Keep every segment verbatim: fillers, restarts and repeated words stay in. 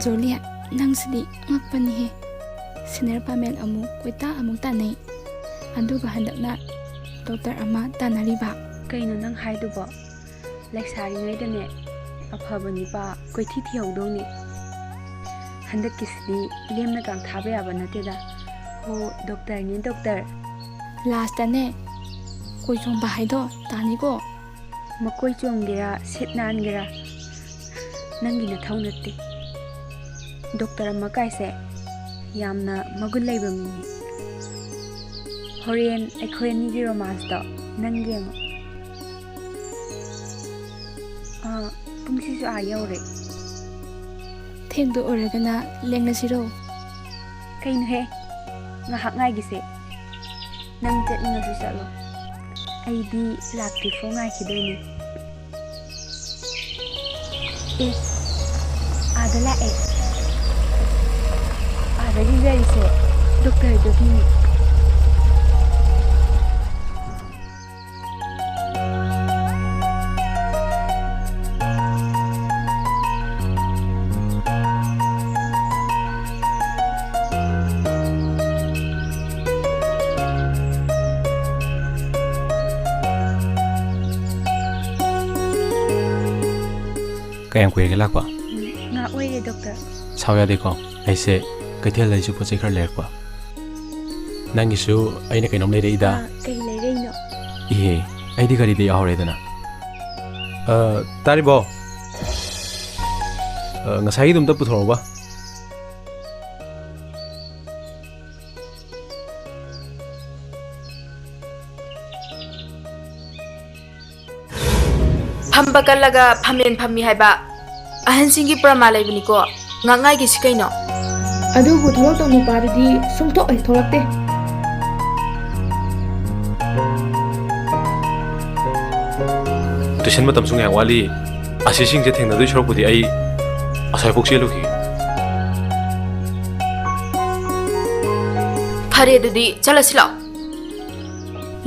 ꯖꯣꯂꯤꯌꯥ, ꯅꯪꯁꯤꯗꯤ ꯉꯛꯄꯅꯤꯍꯦ꯫ ꯁꯤꯅꯤꯌꯔ ꯄꯥꯃꯦꯜ ꯑꯃꯨꯛ ꯀꯣꯏꯇꯥ ꯑꯃꯨꯛ ꯇꯥꯟꯅꯩ, ꯑꯗꯨꯒ ꯍꯟꯗꯛꯅ ꯗꯣꯛꯇꯔ ꯑꯃ ꯇꯥꯟꯅꯔꯤꯕ꯫ ꯀꯩꯅꯣ ꯅꯪ ꯍꯥꯏꯗꯨꯕꯣ? ꯂꯩꯁꯥꯔꯤꯉꯩꯗꯅꯦ ꯑꯐꯕ ꯅꯨꯄꯥ ꯀꯣꯏꯊꯤ ꯊꯤꯍꯧꯗꯧꯅꯤ꯫ ꯍꯟꯗꯛꯀꯤꯁꯤꯗꯤ ꯂꯦꯝꯅ ꯀꯥꯡ ꯊꯥꯕ ꯌꯥꯕ ꯅꯠꯇꯦꯗ꯫ ꯍꯣ, ꯗꯣꯛꯇꯔꯅꯦ ꯗꯣꯛꯇꯔ꯫ ꯂꯥꯁꯇꯅꯦ ꯀꯣꯏ ꯆꯣꯡꯕ ꯍꯥꯏꯗꯣ ꯇꯥꯅꯤꯀꯣ꯫ ꯃꯀꯣꯏ ꯆꯣꯡꯒꯦꯔꯥ, ꯁꯤꯠ ꯅꯥꯟꯒꯦꯔꯥ, ꯅꯪꯒꯤ ꯅꯊꯧ ꯅꯠꯇꯦ꯫ ꯗꯣꯛꯇꯔ ꯑꯃ ꯀꯥꯏꯁꯦ ꯌꯥꯝꯅ ꯃꯒꯨꯟ ꯂꯩꯕ ꯃꯤꯅꯤ꯫ ꯍꯣꯔꯦꯟ ꯑꯩꯈꯣꯏ ꯑꯅꯤꯒꯤ ꯔꯣꯃꯥꯟꯁꯇꯣ ꯅꯪ ꯌꯦꯡꯉꯣ꯫ ꯑꯥ, ꯄꯨꯡꯁꯤꯁꯨ ꯑꯥ ꯌꯧꯔꯦ꯫ ꯊꯦꯡꯗꯣꯛꯑꯨꯔꯒꯅ ꯂꯦꯡꯉꯁꯤꯔꯣ? ꯀꯩꯅꯣꯍꯦ, ꯉꯥꯏꯍꯥꯛ ꯉꯥꯏꯒꯤꯁꯦ꯫ ꯅꯪ ꯆꯠꯅꯤꯡꯉꯁꯨ ꯆꯠꯂꯣ, ꯑꯩꯗꯤ ꯂꯥꯛꯇ꯭ꯔꯤꯐꯥꯎ ꯉꯥꯏꯈꯤꯗꯣꯏꯅꯦ꯫ ꯑꯦ, ꯑꯥꯗ ꯂꯥꯛꯑꯦ꯫ ꯑꯥꯗꯒꯤ ꯒꯥꯔꯤꯁꯦ ꯗꯣꯛꯇꯔꯗꯨꯒꯤꯅꯦ꯫ ꯀꯌꯥꯝ ꯀꯨꯏꯔꯒꯦ ꯂꯥꯛꯄ? ꯎꯝ, ꯉꯥꯏꯍꯥꯛ ꯑꯣꯏꯔꯦ, ꯗꯣꯛꯇꯔ꯫ ꯁꯥꯎ ꯌꯥꯗꯦꯀꯣ, ꯑꯩꯁꯦ ꯀꯩꯊꯦꯜꯗ ꯑꯩꯁꯨ ꯄꯣꯠ ꯆꯩ ꯈꯔ ꯂꯩꯔꯛꯄ꯫ ꯅꯪꯒꯤꯁꯨ ꯑꯩꯅ ꯀꯩꯅꯣꯝ ꯂꯩꯔꯛꯏꯗ꯫ ꯑꯥ, ꯀꯩ ꯂꯩꯔꯛꯏꯅꯣ? ꯏꯍꯦ, ꯑꯩꯗꯤ ꯒꯥꯔꯤꯗ ꯌꯥꯎꯍꯧꯔꯦꯗꯅ꯫ ꯑ, ꯇꯥꯔꯤꯕꯣ? ꯑ, ꯉꯁꯥꯏꯒꯤꯗꯣ ꯑꯝꯇ ꯄꯨꯊꯣꯔꯛꯎꯕ꯫ ꯐꯝꯕ ꯀꯜꯂꯒ ꯐꯝꯂꯦꯟ ꯐꯝꯃꯤ ꯍꯥꯏꯕ ꯑꯍꯟꯁꯤꯡꯒꯤ ꯄ꯭ꯔꯃꯥꯟ ꯂꯩꯕꯅꯤꯀꯣ꯫ ꯉꯥꯛꯉꯥꯏꯒꯤꯁꯤ ꯀꯩꯅꯣ? ꯑꯗꯨꯕꯨ ꯊꯣꯛꯂꯛꯇꯧ ꯅꯨꯄꯥꯗꯨꯗꯤ ꯁꯨꯡꯊꯣꯛ ꯍꯦꯛ ꯊꯣꯛꯂꯛꯇꯦ꯫ ꯇꯨꯏꯁꯟ ꯃꯇꯝꯁꯨ ꯉꯥꯏꯍꯥꯛ ꯋꯥꯠꯂꯤ꯫ ꯑꯁꯤꯁꯤꯡꯁꯦ ꯊꯦꯡꯅꯗꯣꯏ ꯁꯔꯨꯛꯄꯨꯗꯤ ꯑꯩ ꯑꯁ꯭ꯋꯥꯏꯐꯥꯎ ꯆꯦꯜꯂꯨꯈꯤꯒꯦ꯫ ꯐꯔꯦ, ꯑꯗꯨꯗꯤ ꯆꯠꯂꯁꯤ ꯂꯥꯛꯑꯣ꯫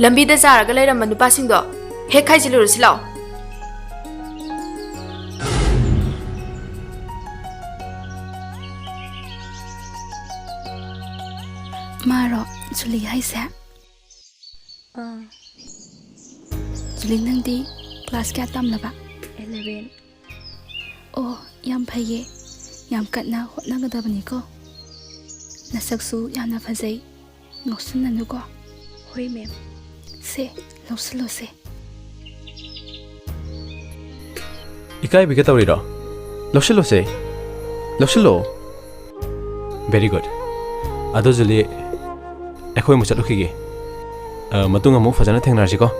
ꯂꯝꯕꯤꯗ ꯆꯥꯔꯒ ꯂꯩꯔꯝꯕ ꯅꯨꯄꯥꯁꯤꯡꯗꯣ ꯍꯦꯛ ꯈꯥꯏꯖꯤꯜꯂꯨꯔꯁꯤ ꯂꯥꯛꯑꯣ꯫ ꯖꯨꯂꯤ ꯍꯥꯏꯁꯦ? ꯑꯥ꯫ ꯖꯨꯂꯤ, ꯅꯪꯗꯤ ꯀ꯭ꯂꯥꯁ ꯀꯌꯥ ꯇꯝꯂꯕ? ꯑꯦꯂꯦꯚꯦꯟ꯫ ꯑꯣ, ꯌꯥꯝ ꯐꯩꯌꯦ꯫ ꯌꯥꯝ ꯀꯟꯅ ꯍꯣꯠꯅꯒꯗꯕꯅꯤꯀꯣ꯫ ꯅꯁꯛꯁꯨ ꯌꯥꯝꯅ ꯐꯖꯩ꯫ ꯉꯥꯎꯁꯤꯟꯅꯅꯨꯀꯣ꯫ ꯍꯣꯏ, ꯃꯦꯝ꯫ ꯁꯦ, ꯂꯧꯁꯤꯜꯂꯣꯁꯦ꯫ ꯏꯀꯥꯏꯕꯤꯒ ꯇꯧꯔꯤꯔꯣ? ꯂꯧꯁꯤꯜꯂꯣꯁꯦ꯫ ꯂꯧꯁꯤꯜꯂꯣ꯫ Very good꯫ ꯑꯗꯣ ꯖꯨꯂꯤ, ꯑꯩꯈꯣꯏ ꯑꯃꯨꯛ ꯆꯠꯂꯨꯈꯤꯒꯦ꯫ ꯑ, ꯃꯇꯨꯡ ꯑꯃꯨꯛ ꯐꯖꯅ ꯊꯦꯡꯅꯔꯁꯤꯀꯣ꯫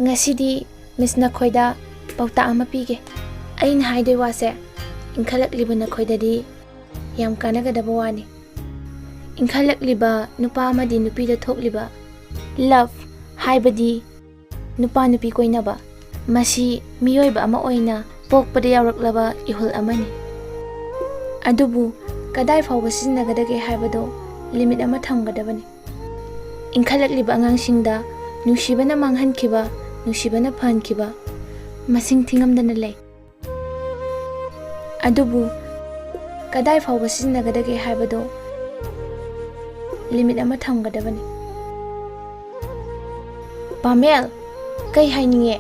ꯉꯁꯤꯗꯤ ꯃꯤꯁ ꯅꯈꯣꯏꯗ ꯄꯥꯎꯇꯥꯛ ꯑꯃ ꯄꯤꯒꯦ꯫ ꯑꯩꯅ ꯍꯥꯏꯗꯣꯏ ꯋꯥꯁꯦ ꯏꯟꯈꯠꯂꯛꯂꯤꯕ ꯅꯈꯣꯏꯗꯗꯤ ꯌꯥꯝ ꯀꯥꯟꯅꯒꯗꯕ ꯋꯥꯅꯤ꯫ ꯏꯟꯈꯠꯂꯛꯂꯤꯕ ꯅꯨꯄꯥ ꯑꯃꯗꯤ ꯅꯨꯄꯤꯗ ꯊꯣꯛꯂꯤꯕ ꯂꯚ, ꯍꯥꯏꯕꯗꯤ ꯅꯨꯄꯥ ꯅꯨꯄꯤ ꯀꯣꯏꯅꯕ, ꯃꯁꯤ ꯃꯤꯑꯣꯏꯕ ꯑꯃ ꯑꯣꯏꯅ ꯄꯣꯛꯄꯗ ꯌꯥꯎꯔꯛꯂꯕ ꯏꯍꯨꯜ ꯑꯃꯅꯤ꯫ ꯑꯗꯨꯕꯨ ꯀꯗꯥꯏ ꯐꯥꯎꯕ ꯁꯤꯖꯤꯟꯅꯒꯗꯒꯦ ꯍꯥꯏꯕꯗꯣ ꯂꯤꯃꯤꯠ ꯑꯃ ꯊꯝꯒꯗꯕꯅꯤ꯫ ꯏꯟꯈꯠꯂꯛꯂꯤꯕ ꯑꯉꯥꯡꯁꯤꯡꯗ ꯅꯨꯡꯁꯤꯕꯅ ꯃꯥꯡꯍꯟꯈꯤꯕ, ꯅꯨꯡꯁꯤꯕꯅ ꯐꯍꯟꯈꯤꯕ ꯃꯁꯤꯡ ꯊꯤꯉꯝꯗꯅ ꯂꯩ꯫ ꯑꯗꯨꯕꯨ ꯀꯗꯥꯏ ꯐꯥꯎꯕ ꯁꯤꯖꯤꯟꯅꯒꯗꯒꯦ ꯍꯥꯏꯕꯗꯣ ꯂꯤꯃꯤꯠ ꯑꯃ ꯊꯝꯒꯗꯕꯅꯤ꯫ ꯄꯥꯃꯦꯜ, ꯀꯩ ꯍꯥꯏꯅꯤꯡꯉꯦ?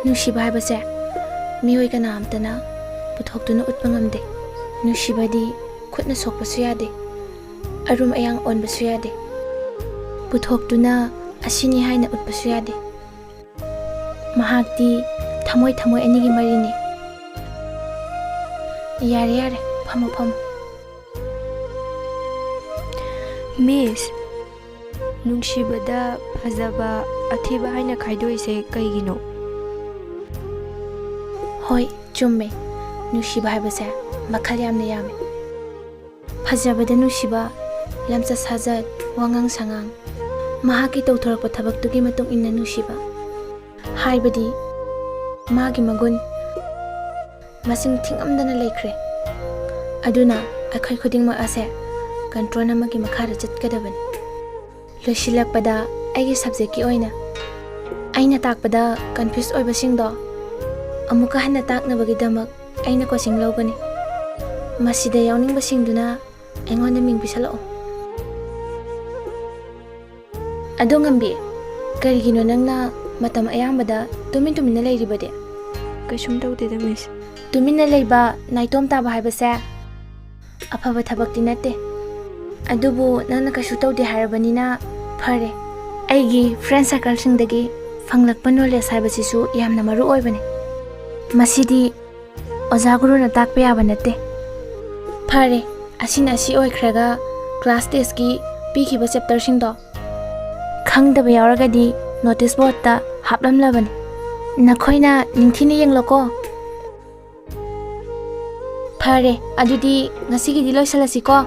ꯅꯨꯡꯁꯤꯕ ꯍꯥꯏꯕꯁꯦ ꯃꯤꯑꯣꯏ ꯀꯅꯥ ꯑꯝꯇꯅ ꯄꯨꯊꯣꯛꯇꯨꯅ ꯎꯠꯄ ꯉꯝꯗꯦ꯫ ꯅꯨꯡꯁꯤꯕꯗꯤ ꯈꯨꯠꯅ ꯁꯣꯛꯄꯁꯨ ꯌꯥꯗꯦ, ꯑꯔꯨꯝ ꯑꯌꯥꯡ ꯑꯣꯟꯕꯁꯨ ꯌꯥꯗꯦ꯫ ꯄꯨꯊꯣꯛꯇꯨꯅ ꯑꯁꯤꯅꯤ ꯍꯥꯏꯅ ꯎꯠꯄꯁꯨ ꯌꯥꯗꯦ꯫ ꯃꯍꯥꯛꯇꯤ ꯊꯃꯣꯏ ꯊꯃꯣꯏ ꯑꯅꯤꯒꯤ ꯃꯔꯤꯅꯤ꯫ ꯌꯥꯔꯦ, ꯌꯥꯔꯦ, ꯐꯝꯃꯣ, ꯐꯝꯃꯣ꯫ ꯃꯤꯁ, ꯅꯨꯡꯁꯤꯕꯗ ꯐꯖꯕ, ꯑꯊꯤꯕ ꯍꯥꯏꯅ ꯈꯥꯏꯗꯣꯛꯏꯁꯦ ꯀꯩꯒꯤꯅꯣ? ꯍꯣꯏ, ꯆꯨꯝꯃꯦ꯫ ꯅꯨꯡꯁꯤꯕ ꯍꯥꯏꯕꯁꯦ ꯃꯈꯜ ꯌꯥꯝꯅ ꯌꯥꯝꯃꯦ꯫ ꯐꯖꯕꯗ ꯅꯨꯡꯁꯤꯕ, ꯂꯝꯆꯠ ꯁꯥꯖꯠ, ꯋꯥꯉꯥꯡ ꯁꯉꯥꯡ, ꯃꯍꯥꯛꯀꯤ ꯇꯧꯊꯣꯔꯛꯄ ꯊꯕꯛꯇꯨꯒꯤ ꯃꯇꯨꯡ ꯏꯟꯅ ꯅꯨꯡꯁꯤꯕ, ꯍꯥꯏꯕꯗꯤ ꯃꯥꯒꯤ ꯃꯒꯨꯟ ꯃꯁꯤꯡ ꯊꯤꯉꯝꯗꯅ ꯂꯩꯈ꯭ꯔꯦ꯫ ꯑꯗꯨꯅ ꯑꯩꯈꯣꯏ ꯈꯨꯗꯤꯡꯃꯛ ꯑꯁꯦ ꯀꯟꯇ꯭ꯔꯣꯜ ꯑꯃꯒꯤ ꯃꯈꯥꯗ ꯆꯠꯀꯗꯕꯅꯤ꯫ ꯂꯣꯏꯁꯤꯜꯂꯛꯄꯗ ꯑꯩꯒꯤ ꯁꯕꯖꯦꯛꯀꯤ ꯑꯣꯏꯅ ꯑꯩꯅ ꯇꯥꯛꯄꯗ ꯀꯟꯐ꯭ꯌꯨꯁ ꯑꯣꯏꯕꯁꯤꯡꯗꯣ ꯑꯃꯨꯛꯀ ꯍꯟꯅ ꯇꯥꯛꯅꯕꯒꯤꯗꯃꯛ ꯑꯩꯅ ꯀꯣꯆꯤꯡ ꯂꯧꯒꯅꯤ꯫ ꯃꯁꯤꯗ ꯌꯥꯎꯅꯤꯡꯕꯁꯤꯡꯗꯨꯅ ꯑꯩꯉꯣꯟꯗ ꯃꯤꯡ ꯄꯤꯁꯜꯂꯛꯑꯣ꯫ ꯑꯗꯣ ꯉꯝꯕꯤ, ꯀꯔꯤꯒꯤꯅꯣ ꯅꯪꯅ ꯃꯇꯝ ꯑꯌꯥꯝꯕꯗ ꯇꯨꯃꯤꯟ ꯇꯨꯃꯤꯟꯅ ꯂꯩꯔꯤꯕꯗꯤ? ꯀꯩꯁꯨꯝ ꯇꯧꯗꯦꯗ, ꯃꯤꯁ꯫ ꯇꯨꯃꯤꯟꯅ ꯂꯩꯕ, ꯅꯥꯏꯇꯣꯝ ꯇꯥꯕ ꯍꯥꯏꯕꯁꯦ ꯑꯐꯕ ꯊꯕꯛꯇꯤ ꯅꯠꯇꯦ꯫ ꯑꯗꯨꯕꯨ ꯅꯪꯅ ꯀꯩꯁꯨ ꯇꯧꯗꯦ ꯍꯥꯏꯔꯕꯅꯤꯅ ꯐꯔꯦ꯫ ꯑꯩꯒꯤ ꯐ꯭ꯔꯦꯟ ꯁꯔꯀꯜꯁꯤꯡꯗꯒꯤ ꯐꯪꯂꯛꯄ ꯅꯣꯂꯦꯖ ꯍꯥꯏꯕꯁꯤꯁꯨ ꯌꯥꯝꯅ ꯃꯔꯨ ꯑꯣꯏꯕꯅꯤ꯫ ꯃꯁꯤꯗꯤ ꯑꯣꯖꯥ ꯒꯨꯔꯨꯅ ꯇꯥꯛꯄ ꯌꯥꯕ ꯅꯠꯇꯦ꯫ ꯐꯔꯦ, ꯑꯁꯤꯅ ꯑꯁꯤ ꯑꯣꯏꯈ꯭ꯔꯒ ꯀ꯭ꯂꯥꯁ ꯇꯦꯁꯀꯤ ꯄꯤꯈꯤꯕ ꯆꯦꯞꯇꯔꯁꯤꯡꯗꯣ꯫ ꯈꯪꯗꯕ ꯌꯥꯎꯔꯒꯗꯤ ꯅꯣꯇꯤꯁ ꯕꯣꯔꯗꯇ ꯍꯥꯞꯂꯝꯂꯕꯅꯤ꯫ ꯅꯈꯣꯏꯅ ꯅꯤꯡꯊꯤꯅ ꯌꯦꯡꯂꯣꯀꯣ꯫ ꯐꯔꯦ, ꯑꯗꯨꯗꯤ ꯉꯁꯤꯒꯤꯗꯤ ꯂꯣꯏꯁꯤꯜꯂꯁꯤꯀꯣ꯫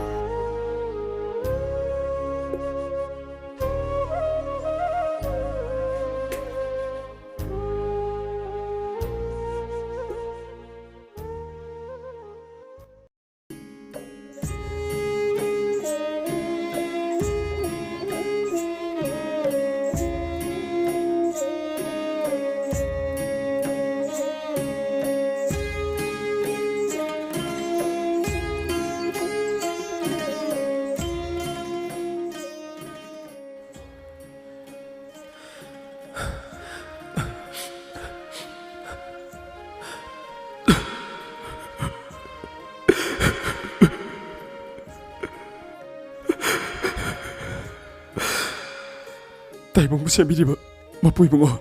ꯇꯥꯏꯕꯪꯕꯨ ꯁꯦꯝꯕꯤꯔꯤꯕ ꯃꯄꯨ ꯏꯕꯨꯡꯉꯣ,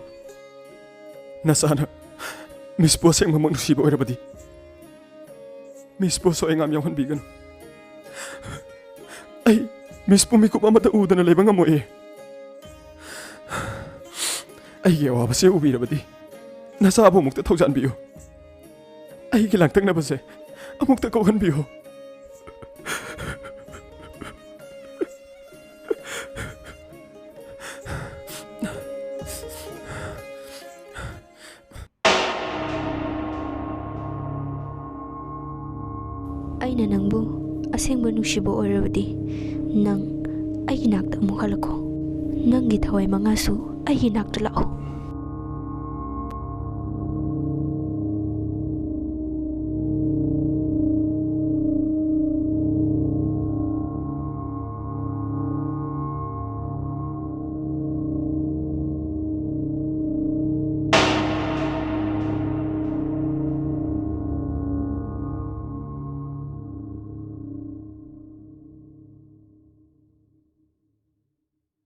ꯅꯆꯥꯅ ꯃꯤꯁꯄꯨ ꯑꯁꯦꯡꯕꯃꯛ ꯅꯨꯡꯁꯤꯕ ꯑꯣꯏꯔꯕꯗꯤ, ꯃꯤꯁꯄꯨ ꯑꯁꯣꯏ ꯑꯉꯥꯝ ꯌꯥꯎꯍꯟꯕꯤꯒꯅꯨ꯫ ꯑꯩ ꯃꯤꯁꯄꯨ ꯃꯤꯀꯨꯞ ꯑꯃꯠꯇ ꯎꯗꯅ ꯂꯩꯕ ꯉꯝꯃꯣꯏꯌꯦ꯫ ꯑꯩꯒꯤ ꯑꯋꯥꯕꯁꯦ ꯎꯕꯤꯔꯕꯗꯤ ꯅꯆꯥꯕꯨ ꯑꯃꯨꯛꯇ ꯊꯧꯖꯥꯟꯕꯤꯌꯨ꯫ ꯑꯩꯒꯤ ꯂꯥꯡꯇꯛꯅꯕꯁꯦ ꯑꯃꯨꯛꯇ ꯀꯣꯛꯍꯟꯕꯤꯌꯨ꯫ ꯑꯩꯅ ꯅꯪꯕꯨ ꯑꯁꯦꯡꯕ ꯅꯨꯡꯁꯤꯕ ꯑꯣꯏꯔꯕꯗꯤ, ꯅꯪ ꯑꯩꯒꯤ ꯅꯥꯛꯇ ꯑꯃꯨꯛ ꯍꯜꯂꯛꯈꯣ꯫ ꯅꯪꯒꯤ ꯊꯋꯥꯏ ꯃꯉꯥꯁꯨ ꯑꯩꯒꯤ ꯅꯥꯛꯇ ꯂꯥꯛꯑꯣ꯫